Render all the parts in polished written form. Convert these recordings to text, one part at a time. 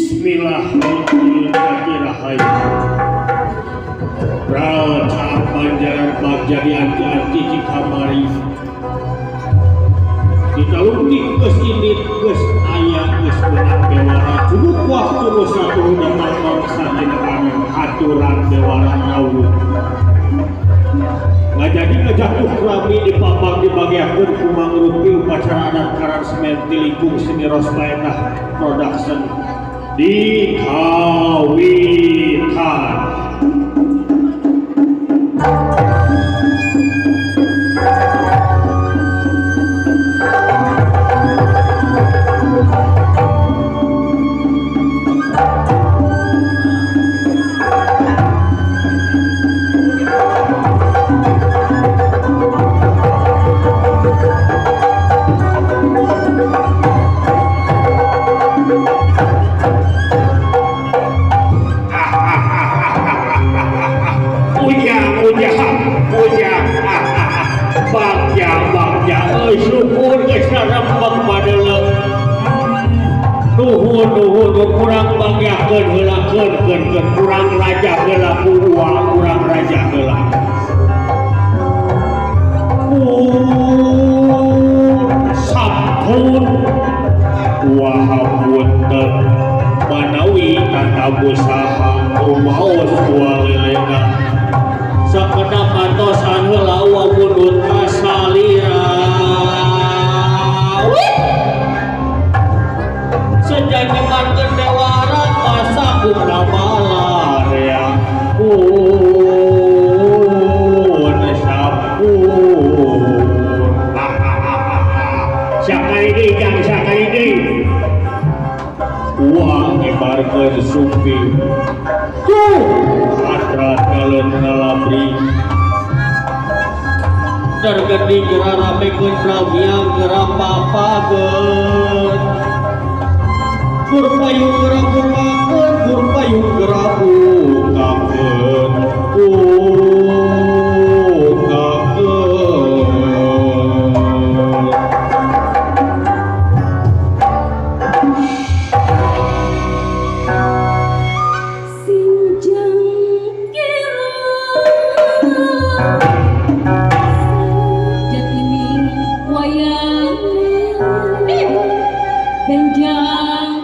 Bismillah Rahayu. Pralca Banjaran Bagja dianti-anti di kamari. Ditalungtik geus indit geus aya geus beunang bewara. Cukup waktu nu satuhu datang mangsa dina panen aturan bewara rawuh. Ngajadi ngajatuh rami di pabang dibagiakeun ku mangrupi upacara adat karansemen ti lingkung seni Rosmaenah Production di Kawitan. Syukur geus rarembeng padeuleu. Nuhun nuhun kurang banggakeun heula keun keun keun kurang raja heula ku uang kurang raja heula. Sampun wahapunten manawi tatabu saha rumaos walelena sakedap antosan heula wa munut kasalira. Sejajakan dewara masa kumrabala rea pun sampun. Siapa ini jang siapa ini uang ngebarkeun sumpi tuh atrat kaleun ngalabri tergedi geura ramekeun prawiang geura papageun Purpayung geura bukakeun purpayung geura bukakeun bukakeun. Sinjang kira jatining wayang benjang.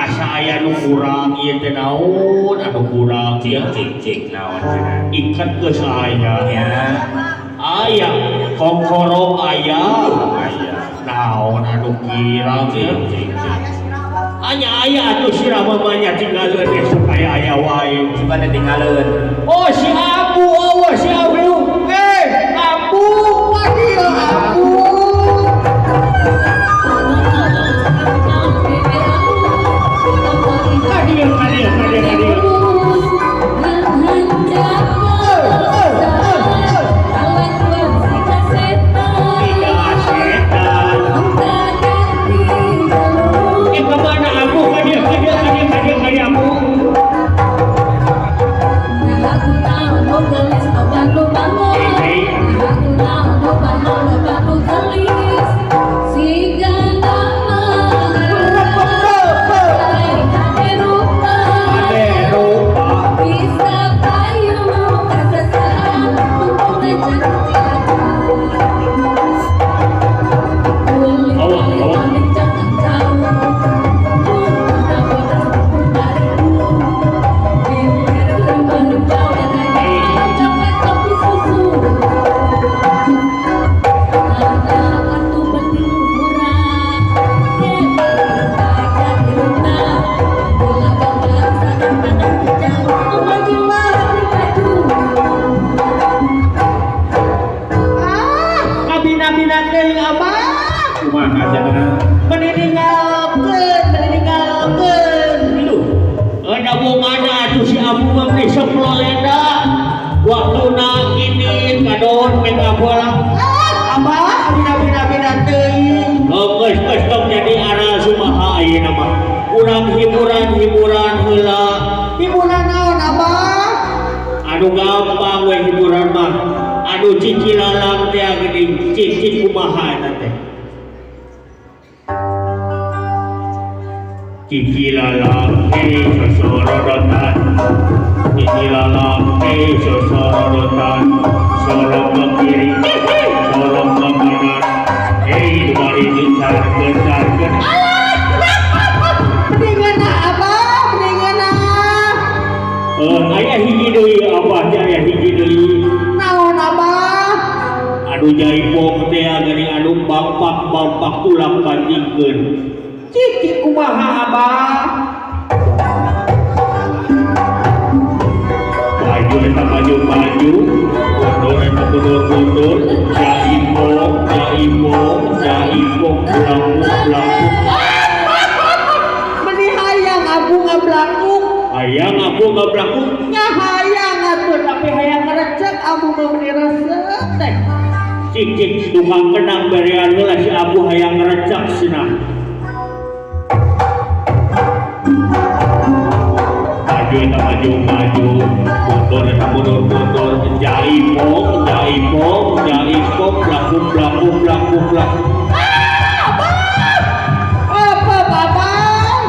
Asa aya nu kurang ieu teh naon anu kurang cik cik cik naon cenah. Iket geus aya. Nya. Aya kongkorong aya. Aya. Naon anu kirang cik cik cik. Anya aya atuh si Rama mah nya tinggaleun teh supaya aya wae. Supaya tinggaleun. Oh si Abu, oh si Abu. Eh, Abu, mati Abu. Kadieu, kadieu, kadieu, kadieu. Kemana aku? Kadieu, kadieu, kadieu, kadieu, kadieu, Abu. Hiburan-hiburan heula. Hiburan naon abah? Anu gampang we hiburan mah. Anu cicilalang teh geuning cicing kumaha eta teh. Cicilalang teh sosorodotan. Cicilalang teh sosorodotan. Sorong ke kiri, sorong ke kanan. Eh, bari dicarkeun-carkeun. Aya hiji deui abah teh aya hiji deui. Naon abah? Anu jaipong teh geuning anu bangpak-bangpak tulang bandingkeun. Cicik kumaha abah? Maju eta maju-maju, mundur eta mundur-mundur, jaipong, jaipong, jaipong, blangkuk-blangkuk. Meni hayang abu ngablangkuk. Hayang abu ngablangkuk. Nya hayang atuh tapi hayang ngerecek abu mah meni resep teh. Cik cik tukang kenang berean heula si abu hayang ngerecek cenah. Maju eta maju maju, mundur eta mundur mundur, jaipong jaipong jaipong, blangkuk blangkuk blangkuk blangkuk. Apa bapak?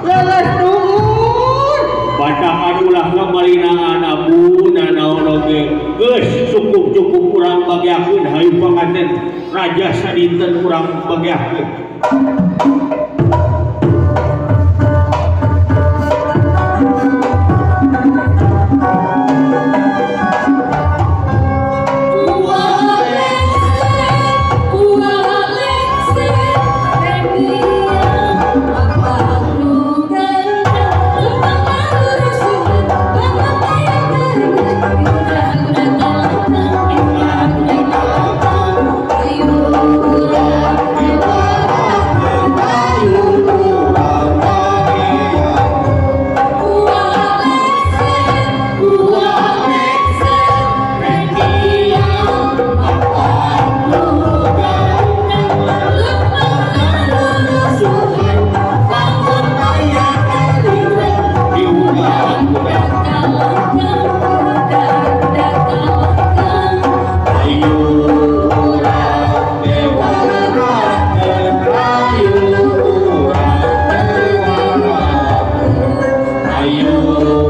Leles nuhun. Batakan ulah kamalinaan abu nanaon oge. Geus cukup-cukup urang bageakeun hayu panganten raja sadinten urang bageakeun. Ayo.